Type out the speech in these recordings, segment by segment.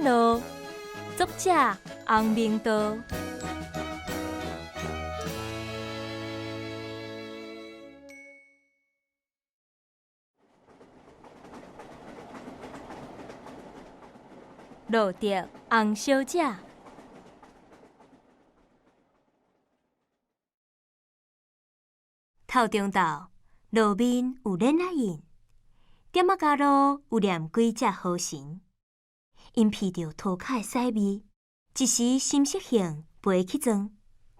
路，作者洪明道。路德洪小姐。透中晝，路面有碾仔印，店仔跤路有念幾隻好神，𪜶闻著塗跤的屎味，一時心失興，飛去鑽，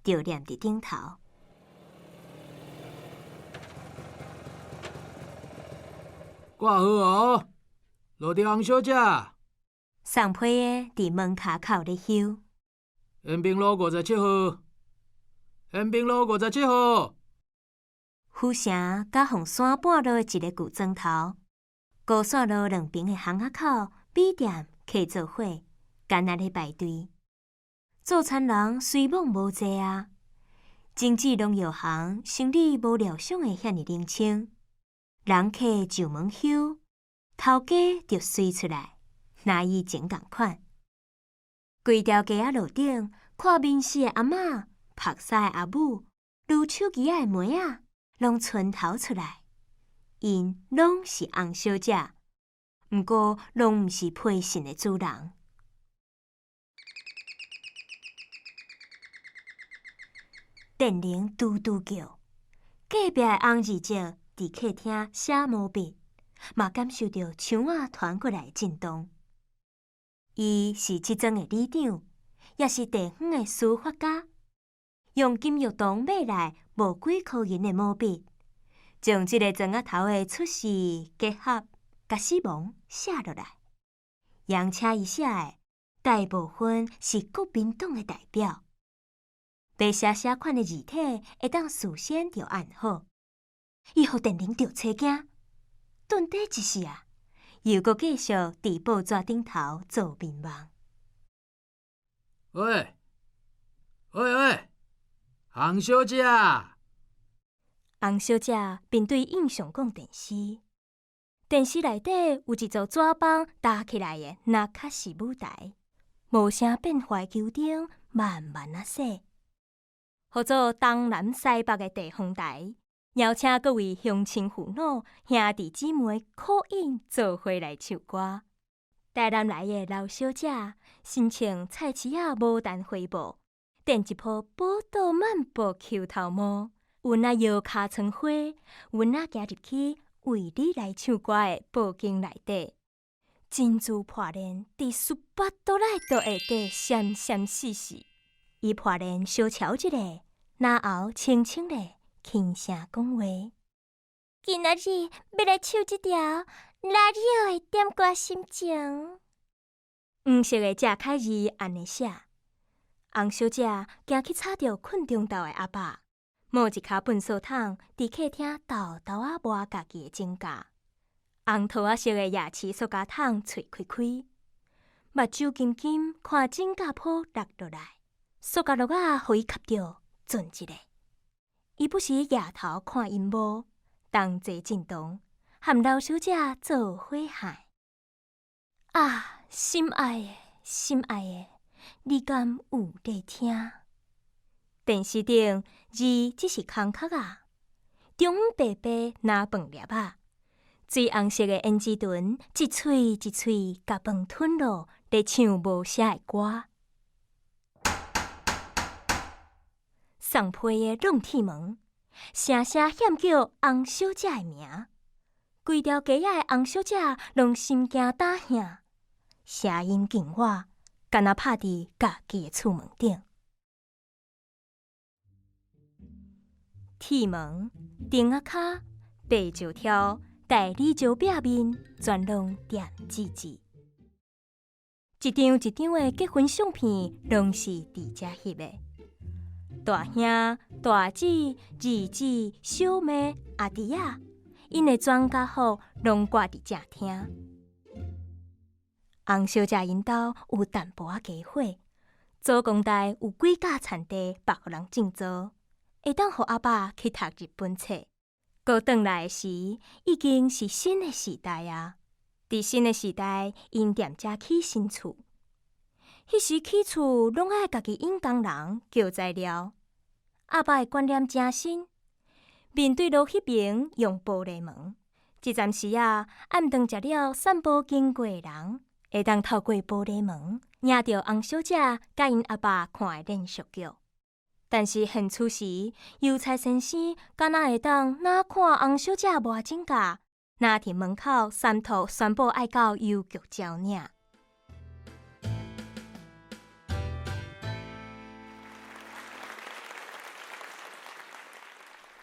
就念佇頂頭。掛號哦，路德洪小姐。送批的佇門跤口咧休。延平路57號，延平路57號。府城佮鳳山半路的一个舊磚頭，高線路兩爿的巷仔口，米店客做伙，艱難咧排隊。做田人雖罔無濟啊，精緻農藥行生理無料想會遐爾冷清，人客上門休，頭家就隨出來，若以前仝款。規條街仔路頂，看面試的阿嬤，曝衫的阿母，擼手機仔的妹仔，攏伸頭出來，𪜶攏是洪小姐，毋過攏毋是批信的主人。電鈴嘟嘟叫，隔壁的洪二叔佇客廳寫毛筆，嘛感受著牆仔傳過來的震動。伊是這莊的里長，也是地方的書法家，用金玉堂買來無幾箍銀的毛筆，將這个莊仔頭的出世、結合、佮死亡寫落來。揚請伊寫的大部分是國民黨的代表。欲寫啥款的字體，會當事先就按好。伊予電鈴著催驚，頓底一時啊，又閣繼續佇報紙頂頭做眠夢。喂，喂喂，洪小姐。洪小姐面對映像管電視，電視內底有一座紙枋搭起來的，若確是舞台，無啥變化的球燈慢慢仔逝，號做東南西北的地方台，邀請各位鄉親父老、兄弟姊妹 call in 做伙來唱歌。台南來的劉小姐，身穿菜市仔牡丹花布，墊一鋪寶島漫步球頭毛，阮仔搖尻川花，阮仔行入去為你來唱歌的布景內底，珍珠破鏈佇18度內度下底閃閃爍爍。伊破鏈小瞧一下，然後輕輕的輕聲講話：今仔日欲來唱這條拉尿的點歌心情。黃色的正楷字按呢寫，洪小姐驚去吵著睏中晝的阿爸，摸一跤糞掃桶，佇客廳沓沓仔抹家己的指甲。紅桃仔色的夜市塑膠桶喙開開，目睭金金看指甲泡落落來。塑膠落仔予伊磕著，震一下。伊不時抬頭看螢幕，同齊震動，和劉小姐做伙喊。啊，心愛的，心愛的，你敢有咧聽？電視頂字只是空殼仔，中央白白若飯粒仔，水紅色的胭脂唇，一喙一喙共飯吞落，咧唱無聲的歌。送批的挵鐵門，聲聲喊叫洪小姐的名，規條街仔的洪小姐攏心驚膽嚇，聲音近我，敢若拍佇家己的厝門頂。鐵門、釘仔跤、白石柱、大理石壁面，全攏點吱吱。一張一張的結婚相片，攏是佇遮翕的。大兄、大姊、二姊、小妹、阿弟仔，𪜶的全家福攏掛佇正廳。洪小姐𪜶兜有淡薄仔家伙，祖公台有幾甲田地縛予人種作，會當予阿爸去讀日本冊。閣轉來時，已經是新的時代啊！佇新的時代，𪜶踮遮起新厝。彼時起厝攏愛家己引工人叫材料。阿爸的觀念誠新，面對路彼爿用玻璃門。這陣時啊，暗頓食了散步經過的人，會當透過玻璃門，影著翁小姐佮𪜶阿爸看的連續劇。但是現此時，郵差先生敢若會當若看翁小姐磨指甲，若佇門口三吐宣布愛到郵局招領。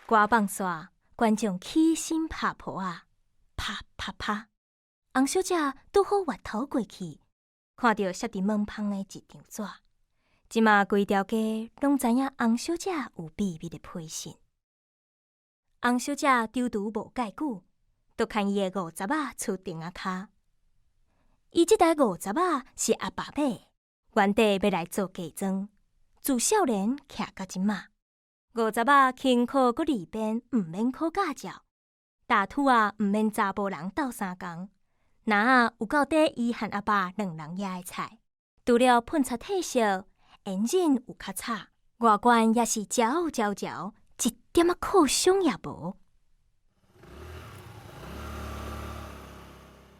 歌放煞，觀眾起身拍噗仔，啪啪啪。翁小姐拄好越頭過去，看著攝佇門縫的一張紙。這馬規條街攏知影翁小姐有秘密的批信。翁小姐躊躇無蓋久，就牽伊的五十仔出亭仔跤。伊這台五十仔是阿爸買的，原底欲來做嫁妝，自少年騎到這馬。五十仔輕巧閣利便，毋免考駕照。踏土仔毋免查埔人鬥相共，籃仔有夠綴伊和阿爸兩人攑的菜。除了噴漆褪色，引擎有較差，外觀也是焦焦焦，一點仔靠傷也無。